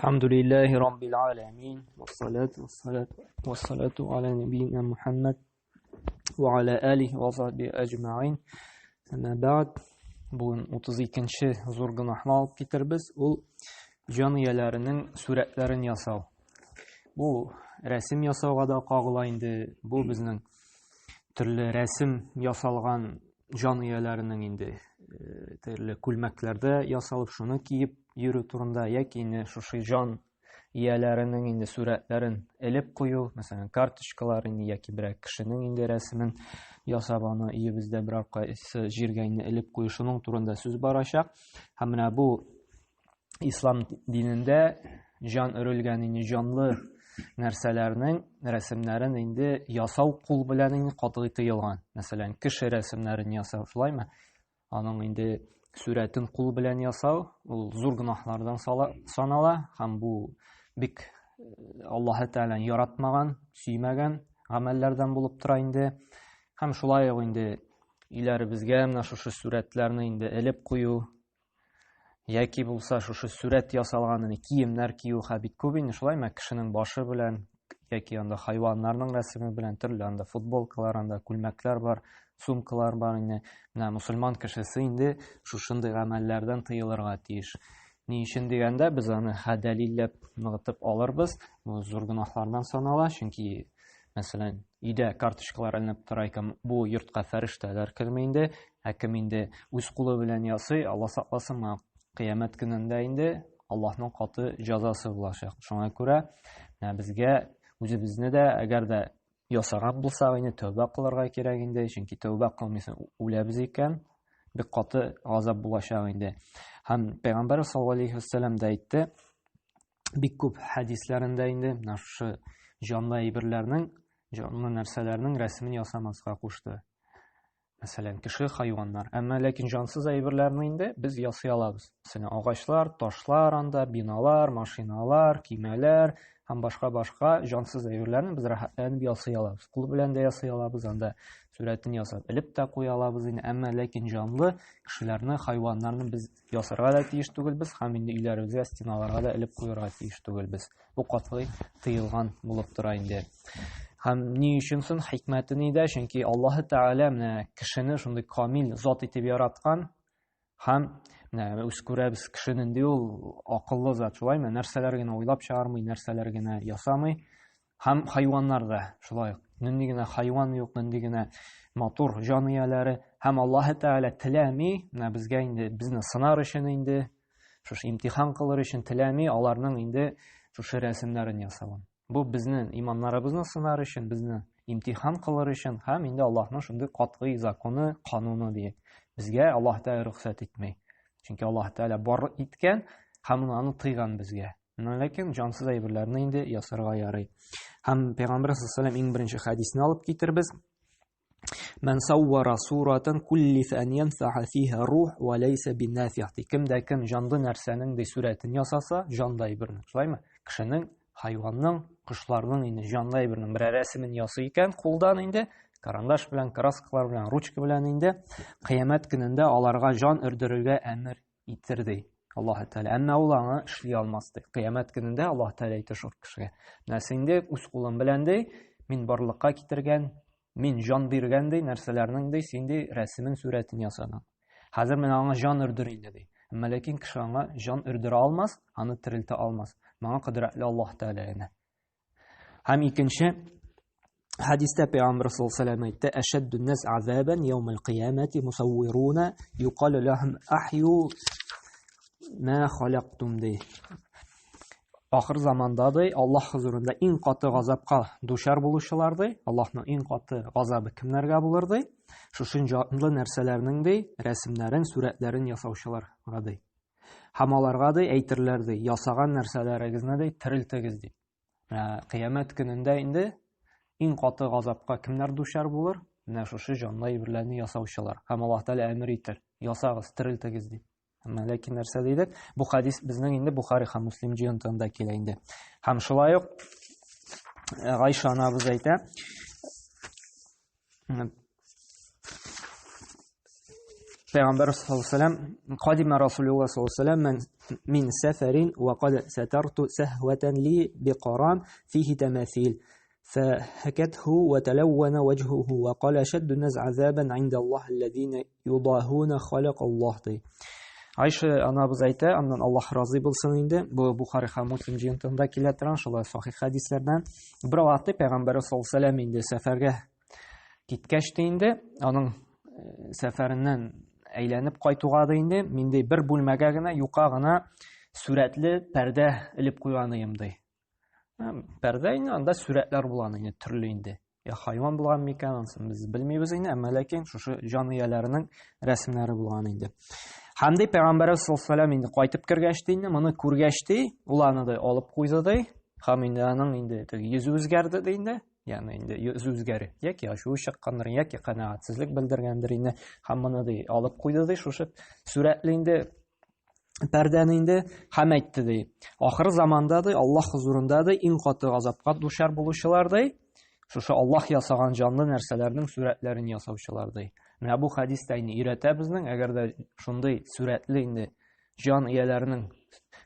الحمد لله رب العالمين والصلاة والصلاة والصلاة على نبينا محمد وعلى آله وصحبه أجمعين أما بعد. Бүген 32-нче зур гөнаһны алып китербез. Ул җан ияләренең сурәтләрен ясау. Бу рәсем ясауга да кагыла инде. Бу безнең төрле рәсем ясалган җан ияләренең инде төрле күлмәкләрдә ясалып, шуны киеп йөрү турында яки инде шушы җан ияләренең инде сурәтләрен элеп кую, мәсәлән, карточкалар инде яки берәр кешенең инде рәсемен ясап, аны өебездә берәр кайсы җиргә инде элеп кую, шуның турында сүз барачак. Һәм менә бу ислам динендә җан өрелгән инде җанлы нәрсәләрнең рәсемнәрен инде ясау кул белән инде катгый тыелган. Мәсәлән, кеше рәсемнәрен ясау, шулаймы? Аның инде сурәтен кул белән ясау, ул зур гөнаһлардан санала һәм бу бик Аллаһы Тәгаләнең яратмаган, сөймәгән гамәлләрдән булып тора инде. Һәм шулай ук инде өйләребезгә менә шушы сурәтләрне инде элеп кую, яки булса шушы сурәт ясалган инде киемнәр кию ха бик күп инде, шулаймы? Кешенең башы белән яки анда хайваннарның рәсеме белән төрле анда футболкалар, анда күлмәкләр бар, сумкалар бар инде. Менә мусульман кешесе инде шушындый гамәлләрдән тыелырга тиеш. Ни өчен дигәндә, без аны ха дәлилләп ныгытып алырбыз. Бу зур гөнаһлардан санала, чөнки мәсәлән, өйдә карточкалар эленеп тора икән, бу йортка фәрештәләр керми инде, ә кем инде үз кулы белән ясый, Алла сакласын, моңа кыямәт көнендә инде Аллаһның каты җәзасы булачак. Шуңа күрә менә безгә үзебезне дә, әгәр дә ясаган булсак, инде тәүбә кылырга кирәк инде, чөнки тәүбә кылмыйсың, үләбез икән, бик каты газап булачак инде. Һәм Пәйгамбәр саллаллаһу алейһи ва сәлләм дә әйтте, бик күп хәдисләрендә инде менә шушы җанлы әйберләрнең, җанлы нәрсәләрнең рәсемен ясамаска кушты. Мәсәлән, кеше, хайваннар. Әмма ләкин җансыз әйберләрне инде без ясый алабыз. Мәсәлән, агачлар, ташлар анда, биналар, машиналар, көймәләр һәм башка-башка җансыз әйберләрне без рәхәтләнеп ясый алабыз. Кул белән дә ясый алабыз, анда сурәтен ясап элеп тә куя алабыз инде. Әмма ләкин җанлы кешеләрне, хайваннарны без ясарга да тиеш түгелбез һәм инде өйләребезгә, стеналарга да элеп куярга тиеш түгелбез. Бу катгый тыелган булып тора инде. Һәм ни өчен соң хикмәте нидә? Чөнки Аллаһы Тәгалә менә кешене шундый камил зат итеп яраткан һәм менә үз күрәбез, кеше нинди ул акыллы зат, шулаймы? Нәрсәләр генә уйлап чыгармый, нәрсәләр генә ясамый. Һәм хайваннар да шулай ук. Нинди генә хайван юк, нинди генә матур җан ияләре. Һәм Аллаһы Тәгалә теләми, менә безгә инде безне сынар өчен инде, шушы имтихан кылыр өчен теләми аларның инде шушы рәсемнәрен ясавын. Бу безнең иманнарыбызны сынар өчен, безне имтихан кылыр өчен һәм инде Аллаһның шундый катгый законы, кануны диеп. Безгә Аллаһ Тәгалә рөхсәт итми. Чөнки Аллаһ Тәгалә бар иткән һәм аны тыйган безгә. Менә ләкин җансыз әйберләрне инде ясарга ярый. Һәм Пәйгамбәр саллаллаһу алейһи иң беренче хәдисне алып китербез. Мән саввара суратан куллифа ан янфаха фиха рух ва лейса бинафих. Кем дә кем җанлы нәрсәнең ди сурәтен ясаса, җанлы әйбернең, шулаймы? Кешенең, хайванның, кошларның инде җанлы әйбернең берәр рәсемен ясый икән, кулдан инде карандаш белән, краскалар белән, ручка белән инде кыямәт көнендә аларга җан өрдерергә әмер итер ди Аллаһ Тәгалә. Әмма ул аңа эшли алмас ди. Кыямәт көнендә Аллаһ Тәгалә әйтә шул кешегә. Менә син ди үз кулың белән ди, мин барлыкка китергән, мин җан биргән ди нәрсәләрнең ди, син ди рәсемен, сурәтен ясадың. Хәзер менә аңа җан өрдер инде ди. Әмма ләкин кеше аңа җан өрдерә алмас, аны терелтә алмас. Моңа кодрәтле Аллаһ Тәгалә генә. Һәм икенче хәдистә Пәйгамбер саллаллаһу алейһи ва сәлләм әйтте: "Әшәддүн нас азабан яумал кыямати мусаввируна юкалу лахум ахью ма халактум" ди. Ахыр заманда ди, Аллаһ хузурында иң каты газапка дучар булучылар ди, Аллаһның иң каты газабы кемнәргә булыр ди? Шушы җанлы нәрсәләрнең ди, рәсемнәрен, сурәтләрен ясаучыларга ди. Һәм аларга ди әйтерләр ди, ясаган нәрсәләрегезне ди терелтегез ди. Кыямәт көнендә инде иң каты газапка кемнәр дучар булыр? Менә шушы җанлы әйберләрне ясаучылар. Һәм Аллаһ Тәгалә әмер итер, ясагыз, терелтегез дип. Әмма ләкин нәрсә дидек? Бу хадис безнең инде Бухари һәм Муслим җыентыгында килә инде. Һәм шулай ук Гайша анабыз әйтә, Пәйгамбәр саллаллаһу алейһи вәсәлләм кадима Расулуллаһ саллаллаһу алейһи вәсәлләм мин сәфәрин ва кад сатарту сәһвәтән ли биқарам фихи тамасил فهكته وتلون وجهه وقال أشد الناس عذابا عند الله الذين يضاهون خلق الله ди. Айша анабыз әйтә, аннан Аллаһ разый булсын инде. Бу Бухари һәм Муслим җыентыгында килә торган шулай сахих хәдисләрдән. Бер вакытта Пәйгамбәр саллаллаһу алейһи вәсәлләм инде сәфәргә киткәч тә инде, аның сәфәреннән әйләнеп кайтуга да инде мин ди бер бүлмәгә генә юка гына сурәтле пәрдә элеп куйган идем ди. Пәрдә инде анда сурәтләр булган инде төрле инде. Я хайван булган микән, анысын без белмибез инде, әмма ләкин шушы җан ияләренең рәсемнәре булган инде. Һәм ди Пәйгамбәрбез саллаллаһу алейһи вәсәлләм инде кайтып кергәч ди инде, моны күргәч ди, ул аны да алып куйды ди. Һәм инде аның инде теге йөзе үзгәрде ди инде. Ягъни инде йөзе үзгәрә. Яки ачуы чыккандыр, яки канәгатьсезлек белдергәндер инде. Һәм моны ди алып куйды ди, шушы сурәтле инде пәрдәне инде һәм әйтте ди. Ахыр заманда ди, Аллаһ хозурында ди, иң каты газапка дучар булучылар ди, шушы Аллаһ ясаган җанлы нәрсәләрнең сурәтләрен ясаучылар ди. Менә бу хәдис тә инде өйрәтә безнең, әгәр дә шундый сурәтле инде җан ияләренең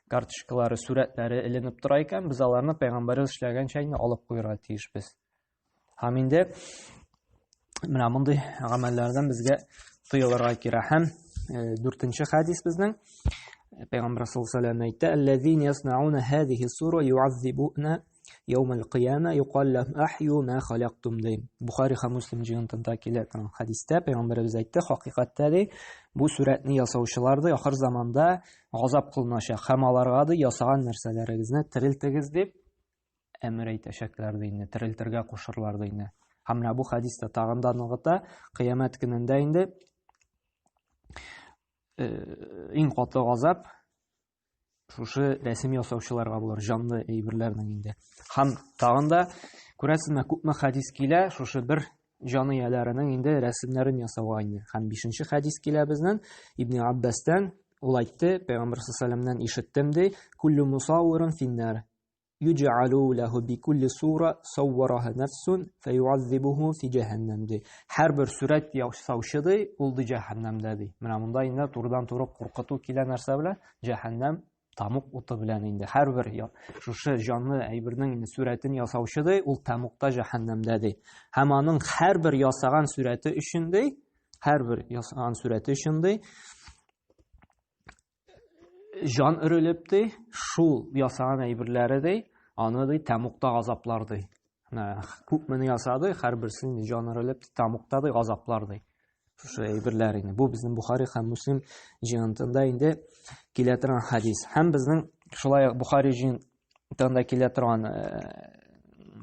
карточкалары, сурәтләре эленеп тора икән, без аларны пәйгамбәребез эшләгәнчә инде алып куярга тиешбез. Һәм инде менә мондый гамәлләрдән безгә тыелырга кирәк. Һәм дүртенче хәдис безнең Пәйгамбәр саллаллаһу алейһи ва сәлләм әйтте: "Аллазина ясна'уна һазихи сура ю'аззибуна яумал кыяма юқал ләһум ахью ма халактум" ди. Бухари һәм Муслим җыентында килә торган хәдистә Пәйгамбәребез әйтте, хакыйкатьтә ди, бу сурәтне ясаучылар ди ахыр заманда газап кылыначак һәм аларга ди ясаган нәрсәләрегезне терелтегез дип әмер әйтәчәкләр ди инде, терелтергә кушырлар ди инде. Һәм менә бу хәдистә тагын да ныгыта, кыямәт көнендә инде иң каты газап шушы рәсем ясаучыларга булыр, җанлы әйберләрнең инде. Һәм тагын да күрәсезме, күпме хәдис килә шушы бер җан ияләренең инде рәсемнәрен ясауга инде. Һәм бишенче хәдис килә безнең Ибн Аббастан, ул әйтте, Пәйгамбәр саллаллаһу алейһи ва сәлләмнән ишеттем ди, куллю мусаввирун финнар юджалу лаху бикулли сура саввараха нафсун фаюаззибуху фи җәһәннәм ди. Һәрбер сурәт ясаучы ди, ул ди җәһәннәмдә ди. Менә монда инде турыдан-туры куркыту килә нәрсә белән? Җәһәннәм тамук уты белән инде. Һәрбер шушы җанлы әйбернең инде сурәтен ясаучы ди, ул тамукта җәһәннәмдә ди. Һәм аның һәрбер ясаган сурәте өчен ди, һәрбер ясаган сурәте өчен ди, җан өрелеп ди, шул ясаган әйберләре ди, аны ди тәмугта газаплар ди. Менә күпмени ясады, һәрберсен җан өрелеп тәмугта ди газаплар ди. Шушы әйберләр инде. Бу безнең Бухари һәм Муслим җыентында инде килә торган хадис. Һәм безнең шулай ук Бухари җыентында килә торган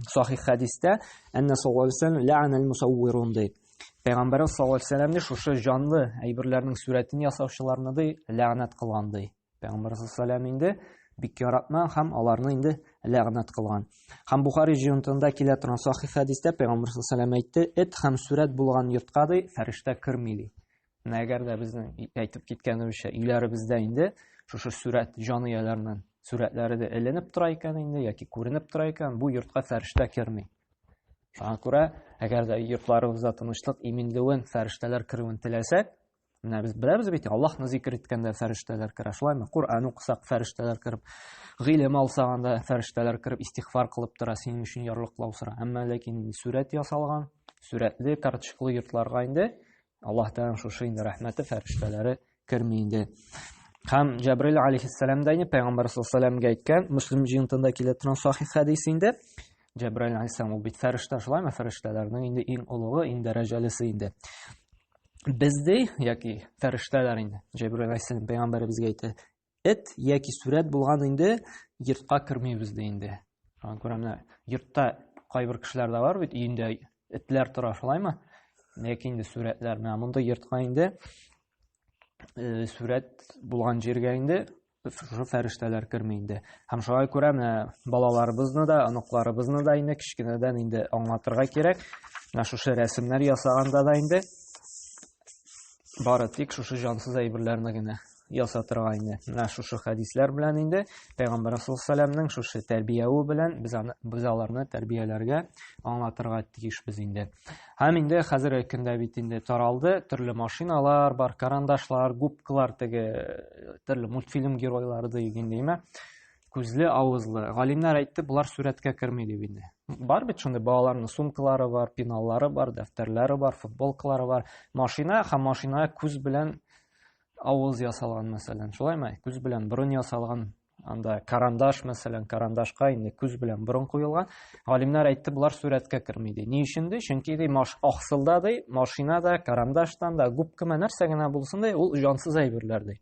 сахих хадистә әннә саллаллаһу алейһи ва сәлләм лә'анәл мусаввирун ди. Пәйгамбәрбез саллаллаһу алейһи ва сәлләм шушы җанлы әйберләрнең сурәтен ясаучыларны ди ләгънәт кылган ди. Пәйгамбәр саллаллаһу алейһи ва сәлләм инде бик яратмаган һәм аларны инде ләгънәт кылган. Һәм Бухари җыентында килә торган сахих хәдистә Пәйгамбәр саллаллаһу алейһи ва сәлләм әйтте, эт һәм сурәт булган йортка ди фәрештә керми ди. Менә әгәр дә безнең әйтеп киткәнебезчә өйләребездә инде шушы сурәт җан ияләренең сурәтләре дә эленеп тора икән инде яки күренеп тора икән, бу йортка фәрештә керми. Шуңа күрә, әгәр дә йортларыбызда тынычлык, иминлеген, фәрештәләр керүен теләсәк, менә без беләбез бит, Аллаһны зикр иткәндә фәрештәләр керә, шулаймы? Коръән укысак фәрештәләр кереп, гыйлем алсак анда фәрештәләр кереп истигъфар кылып тора, синең өчен ярлыклау сора. Әмма ләкин сурәт ясалган, сурәтле, карточкалы йортларга инде Аллаһ Тәгаләнең шушы инде рәхмәте фәрештәләре керми инде. Һәм Җәбраил алейхиссалам да инде Пәйгамбәр саллаллаһу алейһи әйткән, Муслим җыентында килә торган сахих хәдис инде. Җәбраил алейхиссалам ул бит фәрештә, шулаймы? Фәрештәләрнең инде иң олугы, иң дәрәҗәлесе инде. Без ди, яки фәрештәләр инде. Җәбраил алейхиссалам пәйгамбәребезгә әйтә, эт яки сурәт булган инде йортка кермибез ди инде. Шуңа күрә менә йортта кайбер кешеләр дә бар бит, өендә этләр тора, шулаймы? Яки инде сурәтләр. Менә монда йортка инде сурәт булган җиргә инде шушы фәрештәләр керми инде. Һәм шуңа күрә менә балаларыбызны да, оныкларыбызны да инде кечкенәдән инде аңлатырга кирәк. Менә шушы рәсемнәр ясаганда да инде бары тик шушы җансыз әйберләрне генә. ясатырга инде. Менә шушы хәдисләр белән инде Пәйгамбәр саллаллаһу шушы тәрбияве белән без аны без аларны тәрбияләргә, аңлатырга тиешбез инде. Һәм инде хәзерге көндә бит инде таралды, төрле машиналар бар, карандашлар, губкалар, теге төрле мультфильм геройлары дигән димә. Күзле, авызлы. Галимнәр әйтте, болар сурәткә керми дип инде. Бар бит шундый балаларның сумкалары бар, пеналлары бар, дәфтәрләре бар, футболкалары бар. Машина һәм машина күз белән авыз ясалган, мәсәлән, шулаймы? Күз белән борын ясалган. Анда карандаш, мәсәлән, карандашка инде күз белән борын куелган. Галимнәр әйтте, болар сурәткә керми ди. Ни өчен ди? Чөнки ди, маш ахсылда ди, машина да, карандаштан да, губкама нәрсә генә булсын ди, ул җансыз әйберләр ди.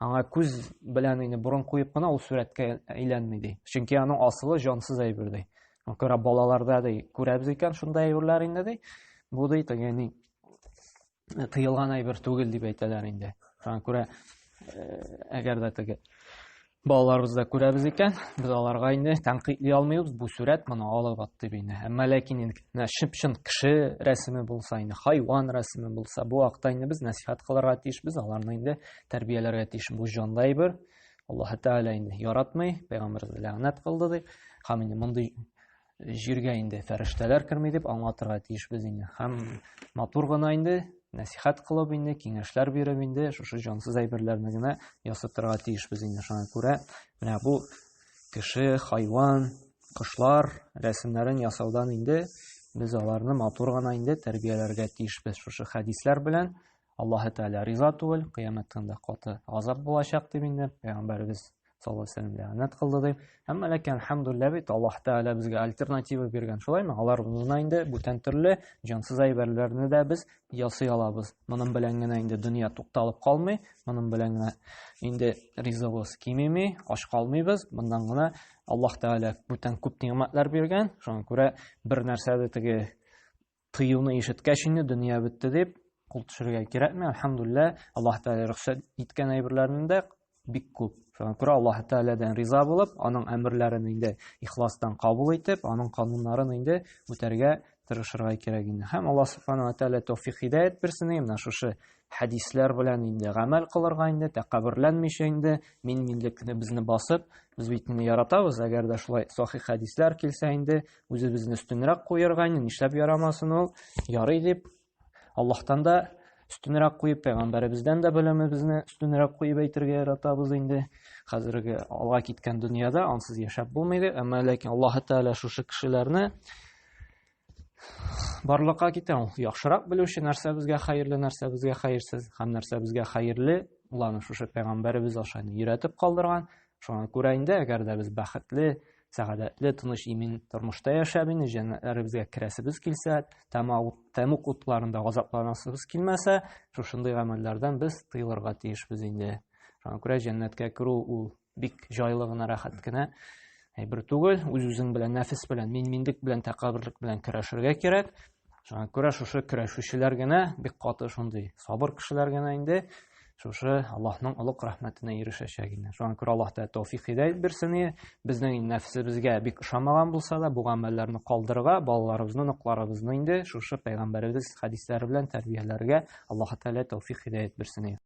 Аңа күз белән инде борын куеп кына ул сурәткә әйләнми ди. Чөнки аның асылы җансыз әйбер ди. Күрә балаларда ди, күрәбез икән шундай әйберләр инде ди. Бу ди, теге ни тыелган әйбер түгел дип әйтәләр инде. Шуңа күрә әгәр дә теге балаларыбызда күрәбез икән, без аларга инде тәнкыйтьли алмыйбыз, бу сурәт моны алып ат дип инде. Әмма ләкин инде менә чып-чын кеше рәсеме булса инде, хайван рәсеме булса, бу вакытта инде без нәсихәт кылырга тиешбез, аларны инде тәрбияләргә тиеш. Бу җанлы әйбер. Аллаһ Тәгалә инде яратмый, пәйгамбәребез ләгънәт кылды дип, һәм инде мондый җиргә инде фәрештәләр керми дип аңлатырга тиешбез инде. Һәм матур гына инде нәсихәт кылып инде, киңәшләр биреп инде шушы җансыз әйберләрне генә ясатырга тиешбез инде. Шуңа күрә менә бу кеше, хайван, кошлар рәсемнәрен ясаудан инде без аларны матур гына инде тәрбияләргә тиешбез. Шушы хәдисләр белән Аллаһы Тәгалә риза түгел, кыямәт көнендә каты газап булачак дип инде пәйгамбәребез саллаллаһу алейһи вәсәлләм ләгънәт кылды дип. Әмма ләкин әлхәмдүлилләһ бит Аллаһ Тәгалә безгә альтернатива биргән, шулаймы? Алар урынына инде бүтән төрле җансыз әйберләрне дә без ясый алабыз. Моның белән генә инде дөнья тукталып калмый, моның белән генә инде ризыгыбыз кимеми, ач калмыйбыз. Моннан гына Аллаһ Тәгалә бүтән күп нигъмәтләр биргән. Шуңа күрә бер нәрсә дә теге тыюны ишеткәч инде дөнья бетте дип кул төшерергә кирәкми. Әлхәмдүлилләһ, Аллаһ Тәгалә рөхсәт иткән әйберләрнең дә бик күп. Шуңа күрә Аллаһ Тәгаләдән риза булып, аның әмерләрен инде ихластан кабул итеп, аның кануннарын инде үтәргә тырышырга кирәк инде. Һәм Аллаһ Субхану ва Тәгалә тәүфик һидаят бирсен, менә шушы хәдисләр белән инде гамәл кылырга инде, тәкәбберләнмичә инде, мин-минлекне безне басып, без бит инде яратабыз, әгәр дә шулай сахих хәдисләр килсә инде, үзебезне өстенрәк куярга инде, нишләп ярамасын ул, ярый дип, Аллаһтан да өстенрәк куеп, пәйгамбәребездән дә белемебезне өстенрәк куеп әйтергә яратабыз инде. Хәзерге алга киткән дөньяда ансыз яшәп булмый, әмма ләкин Аллаһ Тәгалә шушы кешеләрне барлыкка китерә. Ул яхшырак белүче, нәрсә безгә хәерле, нәрсә безгә хәерсез һәм нәрсә безгә хәерле, ул аны шушы пәйгамбәребез аша өйрәтеп калдырган. Шуңа күрә инде, әгәр дә без бәхетле, сәгадәтле, тыныч, имин тормышта яшәп инде җәннәтләребезгә керәсебез килсә, тәмуг утларында газапланасыбыз килмәсә, шушындый гамәлләрдән без тыелырга тиешбез инде. Шуңа күрә җәннәткә керү ул бик җайлы гына, рәхәт кенә әйбер түгел. Үз-үзең белән, нәфес белән, мин-минлек белән, тәкәбберлек белән көрәшергә кирәк. Шуңа күрә шушы көрәшүчеләр генә, бик каты шундый сабыр кешеләр генә инде шушы Аллаһның олуг рәхмәтенә ирешәчәк инде. Шуңа күрә Аллаһ Тәгалә тәүфик һидәят бирсен, безнең нәфсебезгә бик ошамаган булса да, бу гамәлләрне калдырырга, балаларыбызны, оныкларыбызны инде шушы пәйгамбәребез хәдисләре белән тәрбияләргә Аллаһ Тәгалә тәүфик һидәят бирсен.